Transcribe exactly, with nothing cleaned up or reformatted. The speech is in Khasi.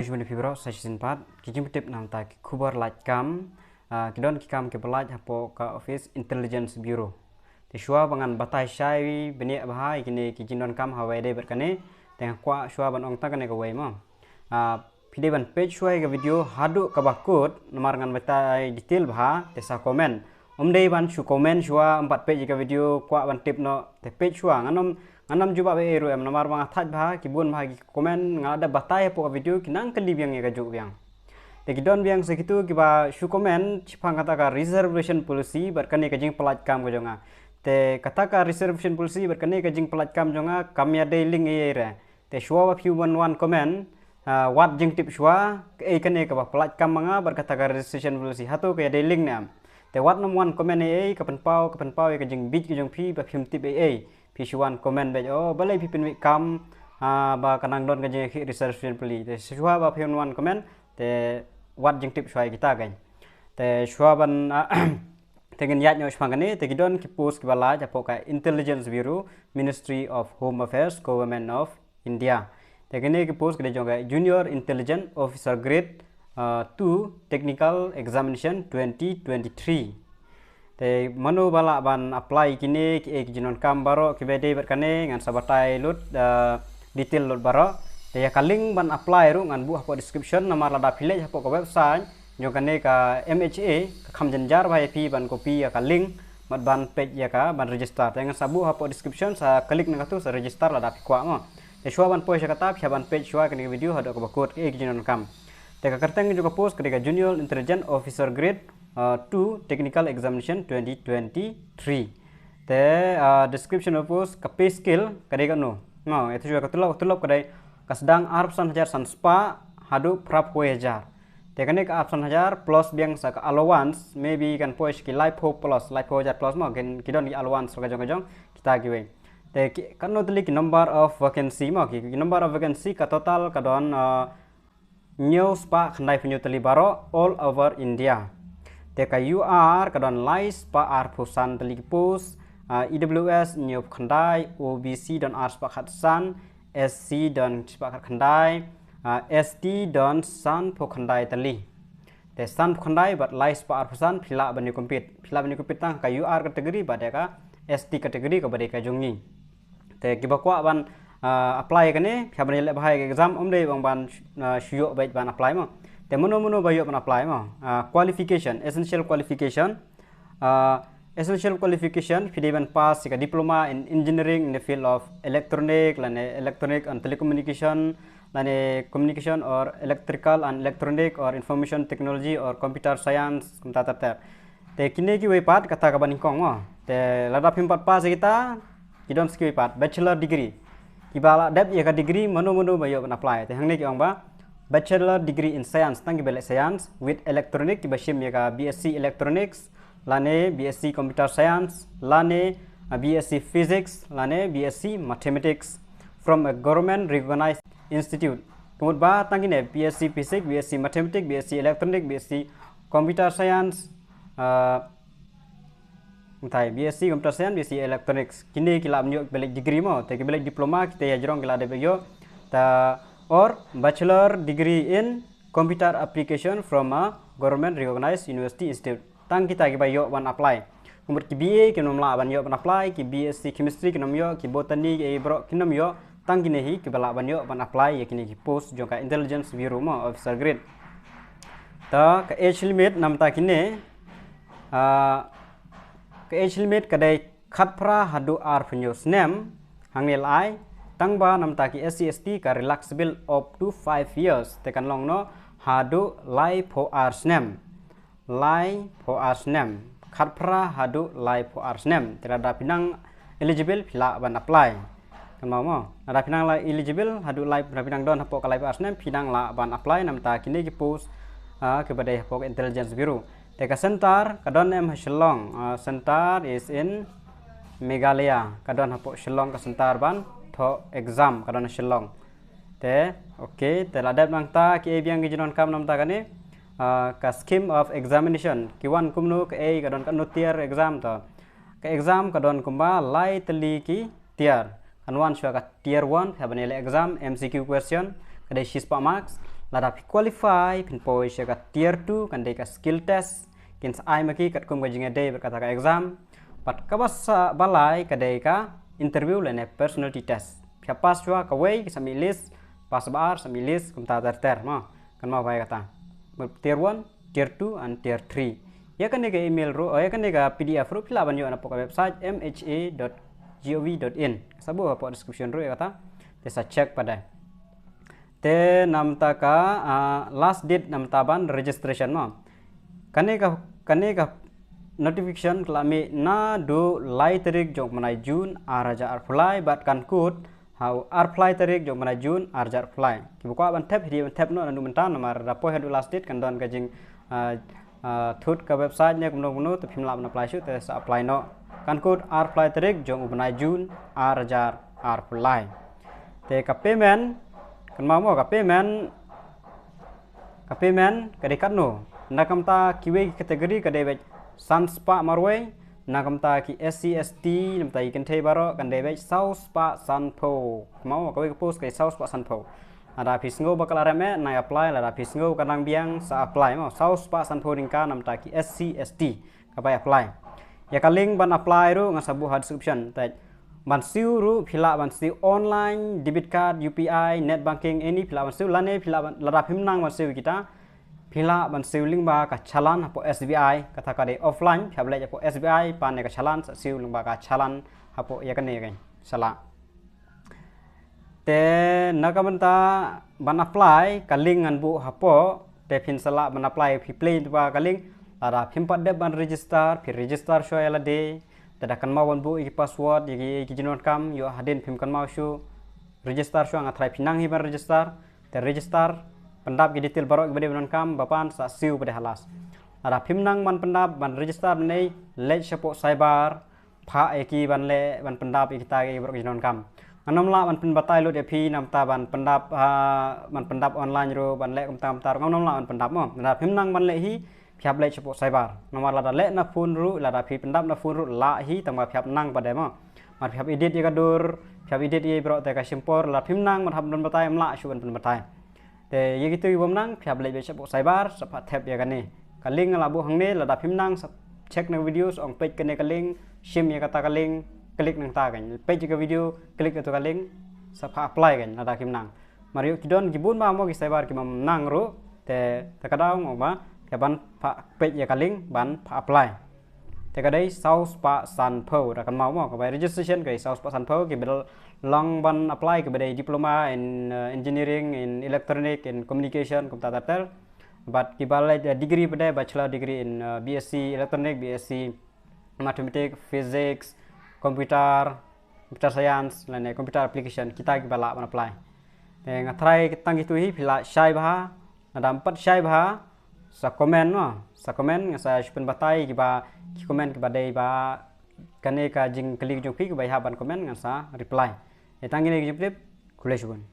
Jumani phi bro, sa shisien pat ki jingpyntip namta ki khubor lait kam, ah, ki don ki kam kiba lait hapoh ka Office Intelligence Bureau. Te shuwa ba ngan batai shai bniah bha ïa kine ki jingdonkam ha kawei de bad kane, te nga kwah shuwa ban ong tang kane kawei mo. Ah, phi dei ban peit shuwa ïa ka video haduh kaba kut, namar ngan batai detail bha, te sa comment. Ym dei ban shu comment shuwa, ym pat peit ïa ka video, kwah ban tip noh, te peit shuwa, ngan ym, ngan ym jubab ei ei ruh em, namar ba nga thait bha, ki bun bha ki comment, nga la dep batai hapoh ka video, ki nang kylli biang ïa kajuh biang. Te ki don biang sa kito kiba shu comment shaphang kata ka reservation policy bad kane ka jingpyllait kam ka jong nga. Te kata ka reservation policy bad kane ka jingpyllait kam jong nga kam ïadei link ei ei re. Te shuwa ba phi wan wan comment, ah, wat jingtip shuwa, kaei kane kaba pyllait kam ma nga bad kata ka reservation policy, hato ka ïadei link ne em. Te wat nym wan comment ei ei, ka pynpaw, ka pynpaw ïa ka jingbit ka jong phi ba phim tip ei ei. Phi shu wan comment beit, oh, balei phi pynmih kam, ah, ba ka nang don ka jingïakhih reservation policy. Te shuwa ba phi wan comment, te wat jingtip shuwa ïa kita kein. Te shuwa ban, ah, te ngin ïaid noh shaphang kane, te ki don ki post kiba lait hapoh ka Intelligence Bureau, Ministry of Home Affairs, Government of India. Te kine ki post ki dei jong ka Junior Intelligence Officer Grade, ah, two Technical Examination twenty twenty-three. Te mano ba lah ban apply kine, kiei ki jingdonkam baroh kiba dei bad kane, ngan sa batai lut, ah, detail lut baroh. Te ïa ka link ban apply ruh ngan buh hapoh description, namar lada phi leit hapoh ka website jong kane ka M H A, ka kham jynjar bha ïa phi ban copy ïa ka link bad ban peit ïa ka ban register. Te ngan sa buh hapoh description, sa click na katu, sa register lada phi kwah mo. Te shuwa ban poi sha kata, phi hap ban peit shuwa kane ka video haduh kaba kut, kiei ki jingdonkam. Te ka kyrteng jong ka post ka dei ka Junior Intelligence Officer Grade, uh, two Technical Examination twenty twenty-three. Te, uh, description of post, ka pay scale ka dei kano. Mo, ïa tu shuwa ka tulop, ka tulop ka dei, ka sdang arphew san hajar san spah haduh phraphew hajar. Te kane ka arphew san hajar plus biang sa ka allowance, maybe kan poi sha ki laiphew plus, laiphew hajar plus mo, kin ki don ki allowance ka jong ka jong, kita kiwei. Te ki, kano tylli ki number of vacancy mo, ki, ki number of vacancy ka total ka don, uh, hynñiew spah khyndaiphew hynñiew tylli baroh all over India. Te ka U R ka don lai spah arphew san tylli ki post, ah, E W S hynñiewphew khyndai, O B C don ar spah khatsan, S C don spah khatkhyndai, ah, S T don sanphew khyndai tylli. Te sanphew khyndai bad lai spah arphew san phi lah ban ïa compete. Phi lah ban ïa compete tang ka U R category bad ïa ka S T category kaba dei ka jong ngi. Te kiba kwah ban, ah, apply kane, phi hap ban ïaleh bha ïa ka exam, ym dei ban ban, ah, shu ïoh beit ban apply mo. Te mano mano ba ïoh ban apply mo. Ah, qualification, essential qualification. Ah, essential qualification, phi dei ban pass ïa ka diploma in engineering in the field of electronic, lane electronic and telecommunication, lane communication or electrical and electronic or information technology or computer science, kumta ter ter. Te kine kiwei pat kata kaba nyngkong mo. Te lada phim pat pass ïa kita, ki don sa kiwei pat, bachelor degree. Kiba la dep ïa ka degree mano mano ba ïoh ban apply. Te hangne ki ong ba bachelor degree in science, tang kiba leh science, with electronic, kiba shim ïa ka B S C electronics, lane B S C computer science, lane, ah, B S C physics, lane B S C mathematics from a government recognized institute. Ka mut ba tang kine, B S C physics, B S C mathematics, B S C electronic, B S C computer science, ah, Ntai, B S C Computer Science, B S C Electronics. Kine ki lah ban ïoh kiba leh degree mo, te kiba leh diploma, kita ïa jrong ki lah dep ïoh. Ta or bachelor degree in computer application from a government recognized university institute. Tang kita kiba ïoh ban apply. Kumut ki B A kin ym lah ban ïoh ban apply, ki B S C Chemistry kin ym ïoh, ki Botany, ki ei baroh kin ym ïoh. Tang kine hi kiba lah ban ïoh ban apply ïa kine ki post jong ka Intelligence Bureau mo, officer grade. Ta ka age limit namta kine, ah, ka age limit ka dei khatphra haduh arphew hynñiew snem, hangne la ai, tang ba namta ki S C S T ka relaxable up to five years, te kan long noh haduh laiphew ar snem. Laiphew ar snem. Khatphra haduh laiphew ar snem. Te lada phi nang eligible phi lah ban apply. Kan mo mo. Lada phi nang la eligible haduh lai, lada phi nang don hapoh ka laiphew ar snem phi nang lah ban apply namta kine ki post, ah, kiba dei hapoh ka Intelligence Bureau. Te ka center ka don em ha Shillong. Ah, center is in Meghalaya. Ka don hapoh Shillong ka center ban thoh exam ka don ha Shillong. Te, okay, te la dep nangta kiei biang ki jingdonkam namta kane, ah, ka scheme of examination. Ki wan kumno, kaei, ka don katno tier exam to. Ka exam ka don kumba lai tylli ki tier. Kan wan shuwa ka tier one, phi hap ban ïaleh exam, M C Q question, ka dei shispah marks. Lada phi qualify, phin poi sha ka tier two, kan dei ka skill test, kin sa ai ma ki katkum ka jingïadei bad kata ka exam. Bad kaba sa, ba lai ka dei ka interview lane personality test. Phi hap pass shuwa kawei, ki sa mih list, pass ba ar, sa mih list, kumta ter ter, mo. Kynmaw bha ïa kata. Tier one, tier two and tier three. Ïa kane ka email ruh, oh, ïa kane ka P D F ruh phi lah ban ïoh na pdf dot gov dot in. Sa buh hapoh description ruh ïa kata. Te sa check pat de. Te namar ka, ah, last date namar ban registration mo. Kane ka, kane ka notification ka la mih naduh lai tarik jong u bnai June ar hajar arphew lai bad kan kut ha u arphew lai tarik jong u bnai June ar hajar arphew lai. Kiba kwah ban thep, hi dei ban thep noh naduh mynta namar da poi haduh last date kan don ka jing, ah, ah, thut ka website ne kumno kumno, te phim lah ban apply shuh, te sa apply noh. Kan kut arphew lai tarik jong u bnai June ar hajar arphew lai. Te ka payment, kynmaw mo ka payment, ka payment ka dei katno. Na ka bynta kiwei ki category ka dei beit san spah marwei, na ka bynta ki S C S T, na ka bynta ki kynthei baroh kan dei beit saw spah sanphew. Kynmaw mo kawei ka post ka dei saw spah sanphew. Lada phi sngew ba ka la rem eh, nai apply, lada phi sngew ka dang biang sa apply mo. Saw spah sanphew tyngka na ka bynta ki S C S T. Ka bai apply. Ïa ka link ban apply ruh nga sa buh ha description. Te ban siew ruh phi lah ban siew online, debit card, U P I, net banking, any phi lah ban siew lane phi lah ban, lada phim nang ban siew kita. Phi lah ban siew lyngba ka challan hapoh S B I, kata ka dei offline, phi hap leit hapoh S B I, pan ïa ka challan, sa siew lyngba ka challan hapoh ïa kane ka challan. Te na ka bynta ban apply, ka link ngan buh hapoh, te phin sa lah ban apply, phi play lyngba ka link. Lada phim pat dep ban register, phi register shuwa ïa lade. Te da kynmaw ban buh ïa ki password, ïa ki, ïa ki jingdonkam, ïoh hadien phim kynmaw shuh. Register shuwa, nga tharai phi nang hi ban register. Te register, pyndap ki detail baroh kiba dei ban donkam, ba pan sa siew pat de ha last. Lada phim nang ban pyndap, ban register mynne, leit shapoh cyber, phah ïa ki ban leh, ban pyndap ïa kita ki baroh ki jingdonkam. Ngam lah ban pynbatai lut ïa phi namar ban pyndap, ha, ban pyndap online ruh, ban leh kumta kumta ruh, ngam lah ban pyndap mo. Lada phim nang ban leh hi, phi hap leit shapoh cyber. Namar lada leh na phone ruh, lada phi pyndap na phone ruh lah hi, tangba phi hap nang pat de mo. Namar phi hap edit ïa ka dur, phi hap edit ïa baroh te ka shim por, lada phim nang ban hap ban batai, ngam lah shuh ban pynbatai. Te ïa kito ki bym nang, phi hap leit beit shapoh cyber, sa phah thep ïa kane. Ka link nga la buh hangne, lada phim nang, sa check na video, sa ong peit kane ka link, shim ïa kata ka link, click nangta kan. Peit ïa ka video, click ïa ka link, sa phah apply kan, lada phim nang. Mar ïoh ki don ki bun bha mo ki cyber ki bym nang ruh, te, te ka daw mo ba, ka ban phah peit ïa ka link, ban phah apply. Te ka dei saw spah sanphew, da kynmaw mo, ka bai registration ka dei saw spah sanphew, kiba long ban apply kiba dei diploma in, uh, engineering, in electronic, in communication, kumta ter ter. Bad kiba leh, uh, degree pat de, bachelor degree in, uh, B S C electronic, B S C mathematics, physics, computer, computer science, lane computer application, kita kiba lah ban apply. Te nga tharai tang kito hi, phi lah shai bha, lada phim pat shai bha, sa comment mo, sa comment, nga sa shu pynbatai kiba, ki comment kiba dei ba, kane ka jingkylli jong phi kiba ïa ban comment, nga sa reply. Te tang kine ki jingtip, khublei shibun.